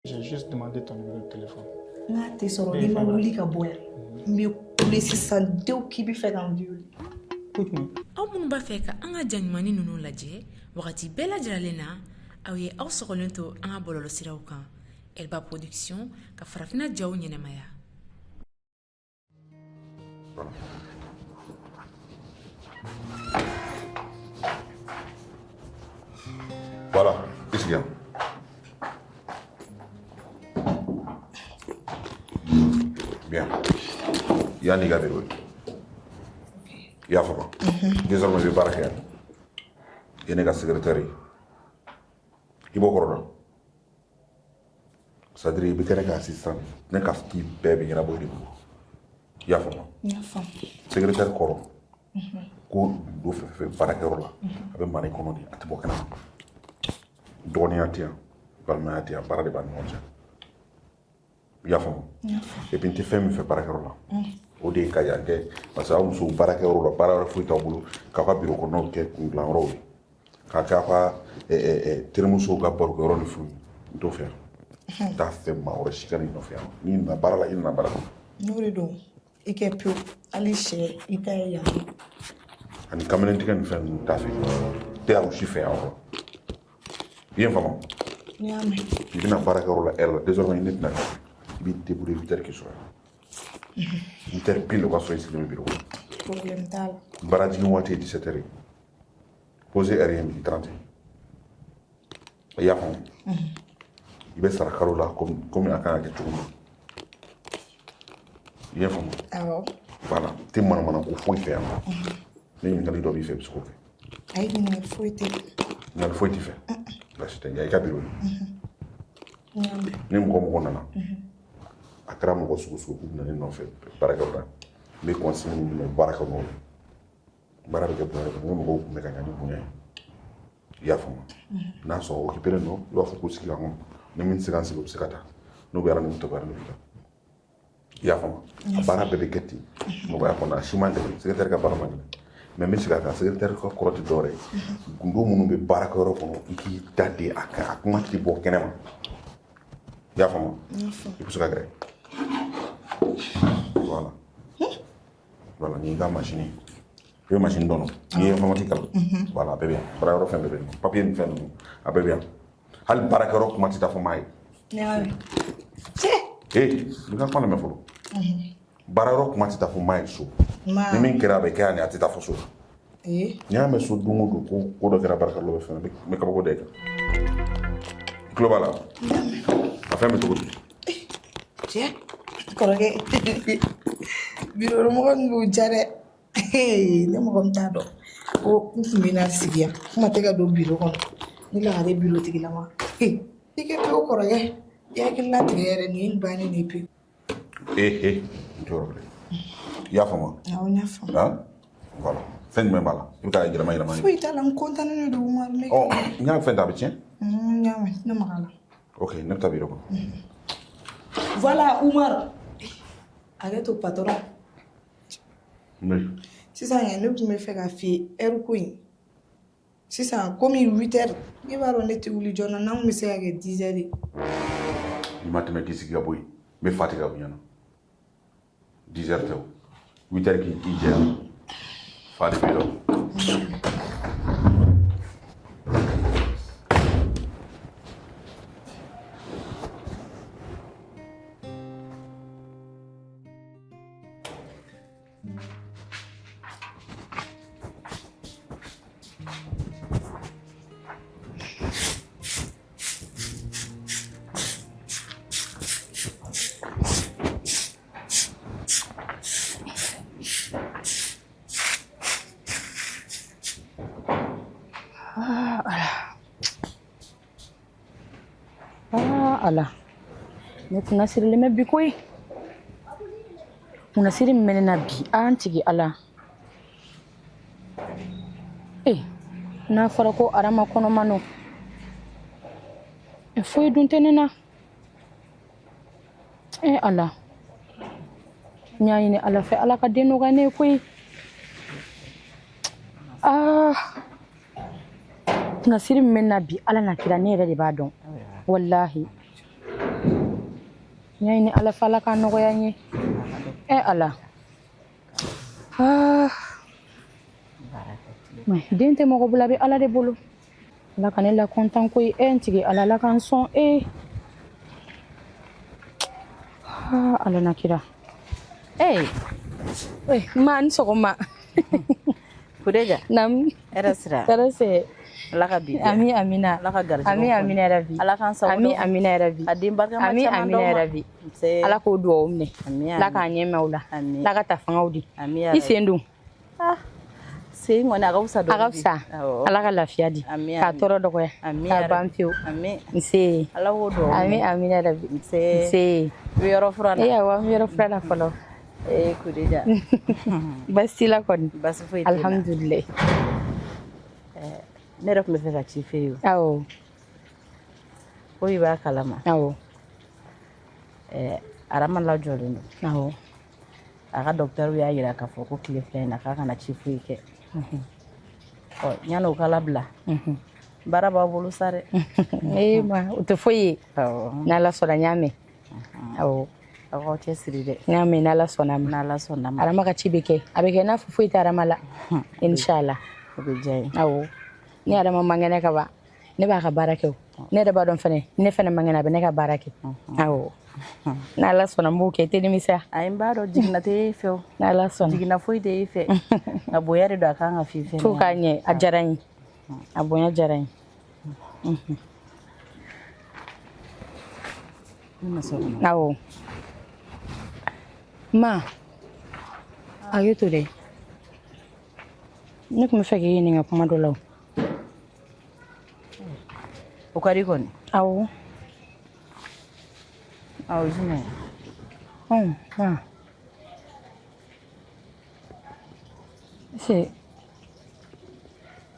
J'ai juste demandé ton numéro de téléphone. N'a tɛ sɔrɔ, n'i ma wuli ka bɔ yan, n bɛ kule sisan dew k'i bɛ fɛ ka n violer. Ko jumɛn? Aw minnu b'a fɛ ka an ka ja ɲumannin ninnu lajɛ wagati bɛɛ lajɛlen na, aw ye aw sɔgɔlen to an ka bɔlɔlɔsiraw kan, Elba Production ka farafinna jaw ɲɛnamaya. Voilà, i sigi yan. Bien. Yan n'i ka bureau ye. I y'a faamu? Désormais i bɛ baara kɛ yan. I ye ne ka secrétaire ye. I b'o kɔrɔ dɔn. C'est à dire i bɛ kɛ ne ka assistant ye. Ne ka ci bɛɛ bɛ ɲɛnabɔ e de bolo. I y'a faamu? N y'a faamu. Secrétaire kɔrɔ ko gundo fɛn fɛn baarakɛyɔrɔ la, a bɛ mara i kɔnɔ de, a tɛ bɔ kɛnɛ ma. Dɔgɔninya tɛ yan, balimaya tɛ yan, baara de b'an ni ɲɔgɔn cɛ. I y'a faamu? Et puis n tɛ fɛn min fɛ baarakɛyɔrɔ la, o de ye ka yan kɛ, parce que aw musow baarakɛyɔrɔ la, baara wɛrɛ foyi t'aw bolo k'aw ka biro kɔnɔnaw kɛ kun dilanyɔrɔw ye, k'a kɛ aw ka terimusow ka barokɛyɔrɔ ni fɛnw ye. N t'o fɛ yan. N t'a fɛ maa wɛrɛ si ka n'i nɔfɛ yan. N'i nana baara la, i nana baara la. N'o de don, i kɛ pewu, hali sɛ i ta ye yan. Ani kamalentigɛ ni fɛn ninnu t'a fɛ, tɛ aw si fɛ yan yɔrɔ. I ye n faamu? N y'a mɛn. I bɛna baarakɛyɔrɔ la heure la, désormais ne tɛna kɛ, i b'i débrouiller 8 heures k'i sɔrɔ yan. 8 heures pile, o ka sɔrɔ i sigilen bɛ bureau kɔnɔ. Problème t'a la. Baara jigin waati ye 17 heures ye, pause heure ye midi 30. I y'a faamu? I bɛ sara kalo la komi a kan ka kɛ cogo min. I y'a faamu? Awɔ. Voilà, n tɛ manamana ko foyi fɛ yan. Ni ɲininkali dɔ b'i fɛ, i bɛ se k'o kɛ. Ayi, ɲininkali foyi tɛ. Ɲininkali foyi t'i fɛ, baasi tɛ. Yan i ka bureau ye. N y'a mɛn. Ni mɔgɔ mɔgɔ nana, a kɛra mɔgɔ sugu sugu k'u bɛ na ne nɔfɛ baarakɛyɔrɔ la, n bɛ consigne min d'u ma, u bɛ baara kɛ n'o ye. Baara bɛ kɛ bonya de kɔnɔ. N bɛ mɔgɔw kunbɛn ka ɲa ni bonya ye. I y'a faamu? N'a sɔrɔ occupé don, i b'a fɔ k'u sigi ka kɔnɔ. Ni min tɛ se ka n sigi, u bɛ se ka taa. N'u bɛ rendez-vous ta, u bɛ rendez-vous ta. I y'a faamu? A baara bɛɛ bɛ kɛ ten nɔgɔya kɔnɔ. A si man gɛlɛn, secrétaire ka baara man gɛlɛn. Mais n bɛ segin a kan, secrétaire ka kɔrɔ tɛ dɔwɛrɛ ye, gundo minnu bɛ baarakɛyɔrɔ kɔnɔ, i k'i da de a kan, a kuma tɛ bɔ kɛnɛ ma. I y'a faamu? I bɛ se ka gɛrɛ. Voilà, voilà, nin y'i ka machine ye. I bɛ machine dɔn, n'i ye informatique kalan. Voilà, a bɛɛ bɛ yan. Baarakɛyɔrɔ fɛn bɛɛ bɛ yen, papier ni fɛn ninnu, a bɛɛ bɛ yan. Hali baarakɛyɔrɔ kuma tɛ taa fɔ maa ye. N y'a mɛn. Cɛ. Ee, n ka kuma lamɛn fɔlɔ. Baarayɔrɔ kuma tɛ taa fɔ maa ye so. Ma. Ni min kɛra, a bɛ kɛ yan, a tɛ taa fɔ so. Ee. N'i y'a mɛn so don o don ko ko dɔ kɛra baarakɛyɔrɔ la, fɛn n bɛ kabako da i kan. I tulo b'a la? A fɛn bɛ cogo di? Cɛ, kɔrɔkɛ, biro mɔgɔ ninnu b'u ja dɛ. Ne mɔgɔ min t'a dɔn ko n tun bɛ na sigi yan, kuma tɛ ka don biro kɔnɔ ni lagare biro tigilama. I kɛ pewu kɔrɔkɛ, i hakili latigɛ yɛrɛ, nin ye nin bannen de ye pewu. Ee ee, n tɛ yɔrɔ kelen. I y'a faamu? Awɔ, n y'a faamu. Han, voilà. Fɛn jumɛn b'a la i bɛ ka yɛlɛma yɛlɛma ye? Foyi t'a la, n kɔntannen don Umaru, ne. Ɔ, n y'a fɛn ta, a bɛ tiɲɛ. N y'a mɛn, ne maga la. Ok, ne bɛ taa biro kɔnɔ. Voilà Umaru, hakɛ to patron. Oui. Sisan yɛrɛ, ne tun bɛ fɛ k'a f'i ye heure ko in sisan, komi 8 heures, i b'a dɔn ne tɛ wuli joona, n'an kun bɛ se ka kɛ 10 heures ye. N'i ma tɛmɛ k'i sigi ka bɔ yen, n bɛ fa tigɛ ka bɔ ɲɛna. 10 heures tɛ o, 8 heures k'i jɛ yan, fa de b'i dɔn. Ah, ala. Ah, ala. Ne kunna sirilen bɛ bi koyi. Kunnasiri min bɛ ne na bi, an tigi ala. Eh, n'a fɔra ko Arama kɔnɔma nɔ. E, foyi dun tɛ ne na. Eh, ala. N y'a ɲini ala fɛ, ala ka den nɔgɔya ne ye koyi. Ah. Kunnasiri min bɛ ne na bi, ala n'a kira, ne yɛrɛ de b'a dɔn. Walahi. N y'a ɲini Ala fɛ, Ala k'a nɔgɔya n ye. Ɛ Ala. Ah. Den tɛ mɔgɔ bolo, a bɛ Ala de bolo. Ala ka ne lakɔntan koyi. E n tigi Ala, Ala ka n sɔn. E. Ah, Ala na kira. Ee. Eh, ma ni sɔgɔma. Kudeja. Naamu. Hɛrɛ sira. Tɔɔrɔ tɛ. Ala ka bi diya. Ami amina. Ala ka garijɛgɛ Ami amina yarabi. Ala k'an sago Ami amina yarabi. A den barikama Ami caman amina d'aw ma. yarabi. Nse. Ala k'o duwawu minɛ. Ami, Ala ami. k'a ɲɛ mɛn aw la. Ami. Ala ka ta fangaw di. Ami I yarabi. sen dun. Ah. Sen kɔni a ka fisa dɔɔni A ka bi. fisa. Awɔ. Ala ka lafiya di. Ami, K'a ami. tɔɔrɔ dɔgɔya. Ami K'a yarabi. ban pewu. Ami. Nse. Ala k'o duwawu Ami minɛ. amina yarabi. Nse. Nse. I bɛ yɔrɔ furan na. E awɔ, an bɛ yɔrɔ furan na fɔlɔ. Ee Kudeja. Baasi t'i la kɔni. Baasi foyi tɛ n na. Alhamdulilayi. Ne yɛrɛ tun bɛ fɛ ka ci f'e ye o. Awɔ. Ko i b'a kalama. Awɔ. Arama lajɔlen don. Awɔ. A ka dɔkitɛriw y'a jira k'a fɔ ko tile 2 in na k'a kana ci foyi kɛ. Ɔ yanni o ka labila. Baara b'a bolo sa dɛ. Ee ma o tɛ foyi ye. Awɔ. N'Ala sɔnna n y'a mɛn. Awɔ. Aw k'aw cɛsiri dɛ. N y'a mɛn n'Ala sɔnna ma. N'Ala sɔnna ma. Arama ka ci bɛ kɛ. A bɛ kɛ i n'a fɔ foyi tɛ Arama la. Inshallah. O bɛ diya n ye. Awɔ. Ni Arama man kɛnɛ ka ban, ne b'a ka baara kɛ o. Ne yɛrɛ b'a dɔn fɛnɛ, ne fɛnɛ man kɛnɛ, a bɛ ne ka baara kɛ. Awɔ. N'Ala sɔnna n b'o kɛ, i tɛ nimisa. Ayi n b'a dɔn jiginna tɛ e fɛ o. N'Ala sɔnna. Jiginna foyi tɛ e fɛ. Nka bonya de don a kan ka f'i fɛ. Fo k'a ɲɛ, a diyara n ye. A bonya diyara n ye. Ne ma so kɔnɔ. Awɔ. Ma, a ye to dɛ. Ne tun bɛ fɛ k'i ɲininka kuma dɔ la o. O ka di kɔni. Awɔ. Awɔ jumɛn? Ɔn, ma. Se,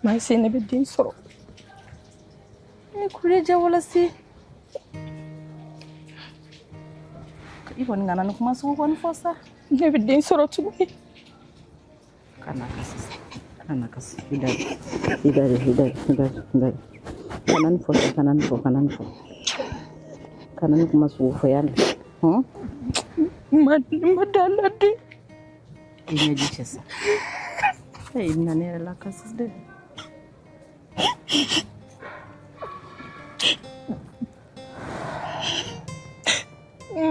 ma se ne bɛ den sɔrɔ. E Kudeja wala se. I kɔni kana nin kuma sugu kɔni fɔ sa. Ne bɛ den sɔrɔ tuguni. Kana kasi sa. Kana kasi. I da i da i da i da i da. Kana nin fɔ sa, kana nin fɔ, kana nin fɔ. Kana nin kuma sugu fɔ yan. Hɔn? Ma, ma da la de. I ɲɛji cɛ sa. E i bɛna ne yɛrɛ lakasi dɛ.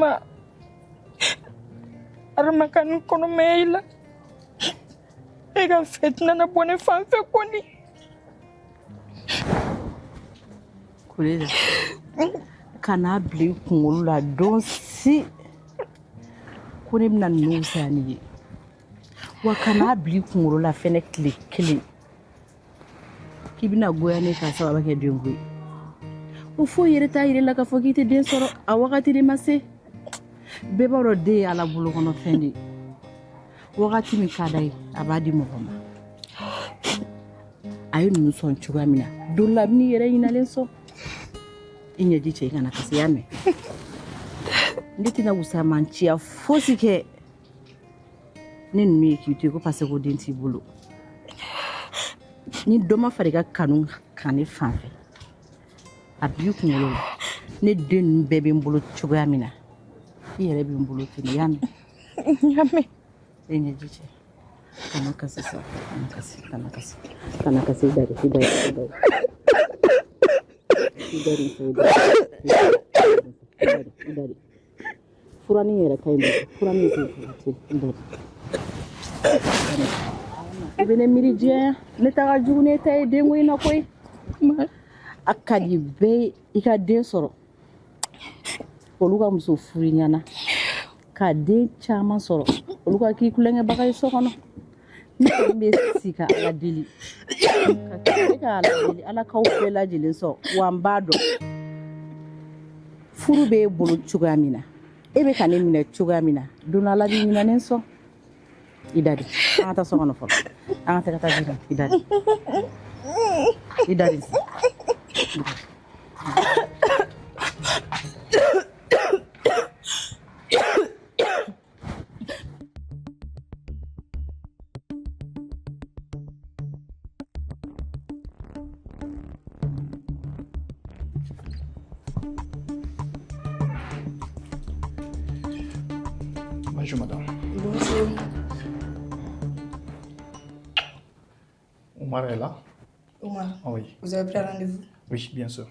Ma, Arama ka nin kɔnɔmaya i la. E ka fɛ tɛna na bɔ ne fan fɛ kɔni. Kudeja, kan'a bila i kunkolo la don si ko ne bɛna ninnu fisaya n'i ye. Wa kan'a bila i kunkolo la fɛnɛ tile kelen k'i bɛna goya ne k'a sababu kɛ denko ye. O foyi yɛrɛ t'a yira i la k'a fɔ k'i tɛ den sɔrɔ, a wagati de ma se. Bɛɛ b'a dɔn den ye Ala bolokɔnɔ fɛn de ye. Wagati min ka d'a ye, a b'a di mɔgɔ ma. A ye ninnu sɔn cogoya min na, don la a bɛn'i yɛrɛ ɲinalen sɔn. I ɲɛji cɛ, i kana kasi, i y'a mɛn. Ne tɛna wusamanciya fosi kɛ ne ninnu ye k'i to yen ko parce que ko den t'i bolo. Ni dɔ ma fara i ka kanu kan ne fan fɛ, a b'i kunkolo la. Ne den ninnu bɛɛ bɛ n bolo cogoya min na, i yɛrɛ bɛ n bolo ten, i y'a mɛn. N y'a mɛn. E ɲɛji cɛ. Kana kasi sa, kana kasi, kana kasi. Kana kasi, i da de, i da de, i da de. I da de, i da de. I da de, i da de. Furanin yɛrɛ ka ɲi mɔgɔ, furanin tɛ yen, i da de. I bɛ ne miiri diɲɛ, ne ta ka jugu ne ta ye denko in na koyi. A ka di bɛɛ ye i ka den sɔrɔ. Olu ka muso furu i ɲɛna. Ka den caman sɔrɔ. Olu ka k'i kulonkɛbaga ye so kɔnɔ. Ne kɔni bɛ si ka Ala deli. Ka tile ka Ala deli. Ala k'aw bɛɛ lajɛlen sɔn. Wa n b'a dɔn. Furu b'e bolo cogoya min na. E bɛ ka ne minɛ cogoya min na. Don dɔ Ala b'i ɲinɛ ne sɔn. I da de. An ka taa so kɔnɔ fɔlɔ. An ka taa ka taa ji min. I da de. I da de. Bonjour madame. Bonjour. Omar est là? Omar. Ah oui. Vous avez pris un rendez-vous? Oui, bien sûr.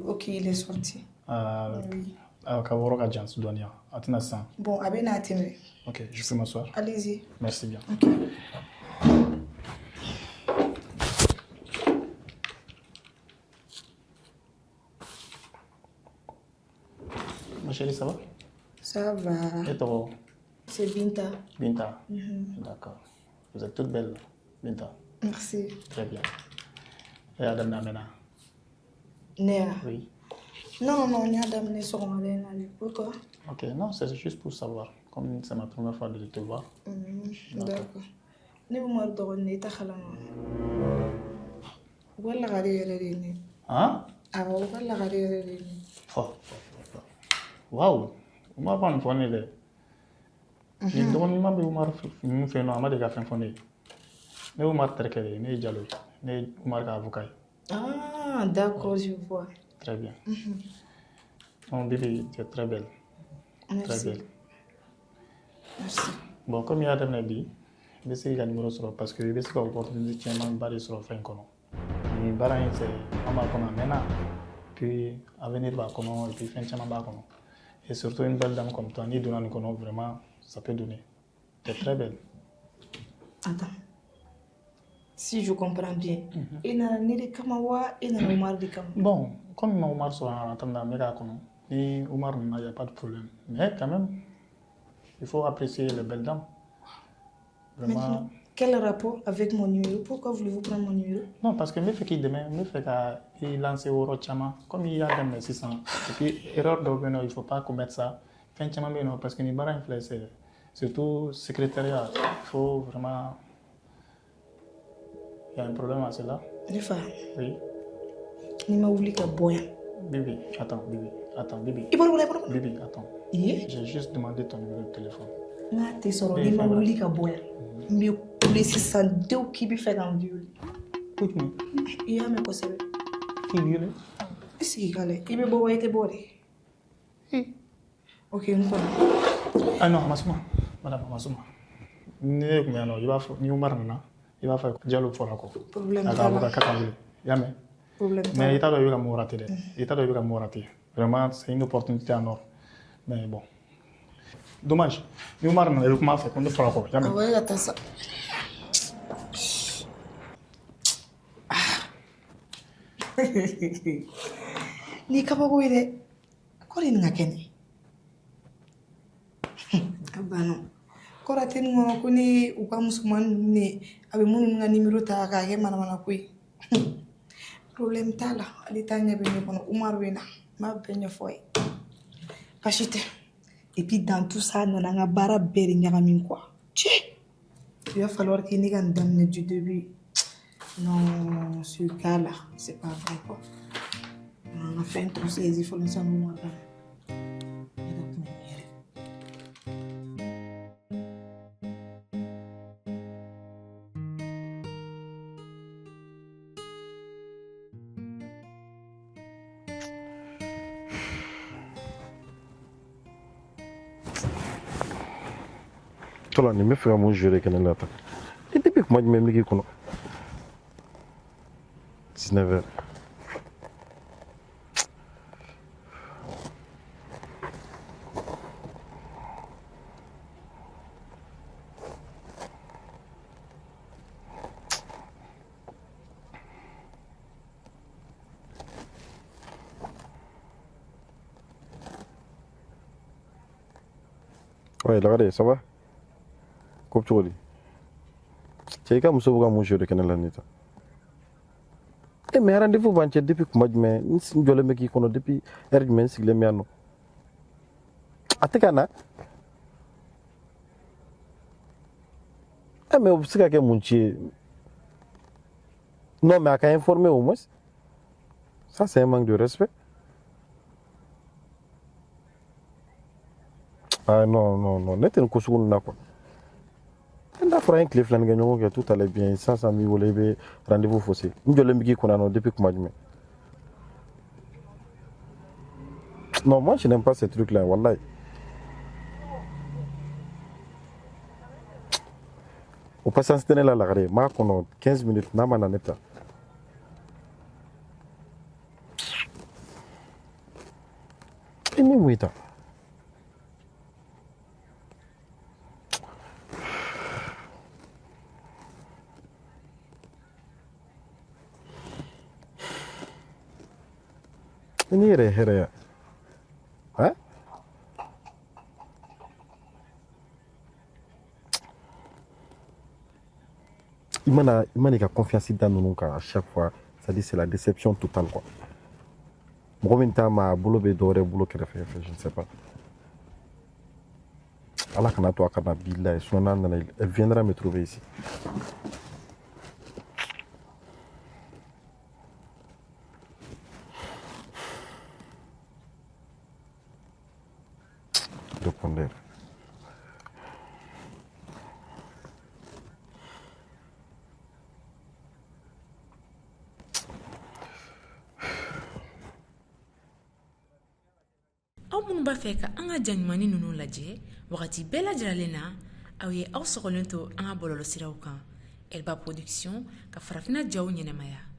Ok, il est sorti. Oui. Ka wɔrɔ ka jan dɔɔni yan. A tɛna sisan. Bon, a bɛ n'a tɛmɛ. Ok, je peux m'asseoir. Allez-y. Merci bien. Ok. Ma chérie, ça va? Ça va. Et toi? C'est Binta. Binta. D'accord. Vous êtes toute belle, Binta. Merci. Très bien. Et Adam Namena? Néa. Oui. Non, non, non, n y'a daminɛ sɔgɔmada in na de. Pourquoi? Ok, non, c'est juste pour savoir. Comme c'est ma première fois de te voir. D'accord. Ne bɛ Umaru dɔgɔnin de ye, i t'a kalama. U ka lagare yɛrɛ de ye ne ye. Hein? Awɔ, u ka lagare yɛrɛ de ye ne ye. Fort, fort, fort, fort. Waouh! Umar ma nin fɔ ne ye dɛ. Nin dɔgɔnin ɲuman bɛ Umar ninnu fɛ yen nɔ, a ma deli ka fɛn fɔ ne ye. Ne ye Umar terikɛ de ye, ne ye Jalo ye. Ne ye Umar ka avocat ye. Ah, d'accord, je vois. Très bien. Bon, Bibi, tu es très belle. Très Merci. belle. Merci. Bon, comme i y'a daminɛ bi, n bɛ se k'i ka numéro sɔrɔ parce que i bɛ se ka opportunité camanba de sɔrɔ fɛn kɔnɔ. Nin baara in, c'est an b'a kɔnɔ a mɛnna. Puis avenir b'a kɔnɔ et puis fɛn caman b'a kɔnɔ. Et surtout une belle dame comme toi, n'i donna nin kɔnɔ, vraiment, ça peut donner. Tu es très belle. Attends. Si je comprends bien, i nana ne de kama wa i nana Umaru de kama? Bon, comme ma Umar sɔrɔ en attendant, n bɛ k'a kɔnɔ. Ni Umar nana, il n'y a pas de problème. Mais quand même, il faut apprécier les belles dames. Vraiment. Maintenant, quel rapport avec mon numéro? Pourquoi voulez-vous prendre mon numéro? Non, parce que n bɛ fɛ k'i dɛmɛ, n bɛ fɛ ka i lancer yɔrɔ caman. Comme i y'a daminɛ sisan, et puis erreur dɔw bɛ yen nɔ, il faut pas commettre ça. Fɛn caman bɛ yen nɔ, parce que nin baara in filɛ, c'est surtout secrétariat, il faut vraiment. Il y a un problème à cela? Ne fa, Oui. n'i ma wuli ka bɔ yan. Bibi, attends, Bibi, attends, Bibi. I bɔra wala, i bɔra wala. Bibi, attends. Ye? J'ai juste demandé ton numéro de téléphone. N'a tɛ sɔrɔ, n'i ma wuli ka bɔ yan, n bɛ kule sisan dew k'i bɛ fɛ ka n violer. Ko jumɛn? I y'a mɛn kosɛbɛ. K'i violer? I sigi ka lajɛ, i bɛ bɔ wa i tɛ bɔ de? Ok, n kɔnɔ. Ah non, a ma suma. Madame, a ma suma. Ni ne tun bɛ yan nɔ, i b'a fɔ ni Umar nana, i b'a fɔ Jalo fɔra kɔ. Problème A ka t'a la. avocat k'a ka wele. I y'a mɛn? Problème t'a Mais la. i t'a dɔn i bɛ ka mun rater dɛ. I t'a dɔn i bɛ ka mun rater. Vraiment, c'est une opportunité en or. Mais bon. Dommage. Ni Umar nana, i bɛ kuma a fɛ ko ne fɔra kɔ. I y'a mɛn? Awɔ, e ka taa sa. Ni kabako ye dɛ. Ko de nin ka kɛ ne ye. A banna. Kɔrɔ tɛ nin kɔnɔ ko ne u ka musoman ninnu ne a bɛ minnu ka nimero ta k'a kɛ manamana ko ye. Problème t'a la, ale t'a ɲɛ bɛ ne kɔnɔ. Umaru bɛ na, n b'a bɛɛ ɲɛfɔ a ye. Baasi tɛ. Et puis dans tout ça, a nana n ka baara bɛɛ de ɲagami quoi. Cɛ! Il va falloir que ne ka nin daminɛ du début. Non, ce gars-là, c'est pas vrai quoi. N ka fɛn tɔ saisi fɔlɔ sisan Umaru ka na. Ne ka kuma ni yɛrɛ. Tola, nin bɛ fɛ ka mun jouer de kɛ ne la tan? E depuis kuma jumɛn n bɛ k'i kɔnɔ? 19 heures. Ouais, Lagare, ça va? Ko bɛ cogo di? Cɛ, i ka muso bɛ ka mun jouer de kɛ ne la nin tan? E mais rendez-vous b'an cɛ depuis kuma jumɛn? N jɔlen bɛ k'i kɔnɔ depuis heure jumɛn, n sigilen bɛ yan nɔ. A tɛ ka na? E mais o bɛ se ka kɛ mun ci ye? Non mais a ka informer au moins. Ça, c'est un manque de respect. Ah non, non, non, ne tɛ nin ko sugu ninnu na quoi. N'a fɔra an ye tile fila nin kɛ ɲɔgɔn kɛ, tout allait bien. Sisan sisan n b'i wele, i bɛ rendez-vous faussé. N jɔlen bɛ k'i kɔnɔ yan nɔ depuis kuma jumɛn? Non, moi je n'aime pas ces trucs-là, wallahi. O patience tɛ ne la lagare. N b'a kɔnɔ 15 minutes, n'a ma na ne bɛ taa. I ni mun ye tan? I n'i yɛrɛ ye hɛrɛ ye hein? I mana i ka confiance da ninnu kan à chaque fois, c'est à dire, c'est la déception totale, quoi. Mɔgɔ min t'a ma, a bolo bɛ dɔwɛrɛ bolo kɛrɛfɛ fɛ, je ne sais pas. Ala kana to a ka na, bilayi, sinon n'a nana, elle viendra me trouver ici. Répondeur. Aw minnu b'a fɛ ka an ka ja ɲumannin ninnu lajɛ wagati bɛɛ lajɛlen na, aw ye aw sɔgɔlen to an ka bɔlɔlɔsiraw kan, Elba Production ka farafinna jaw ɲɛnamaya.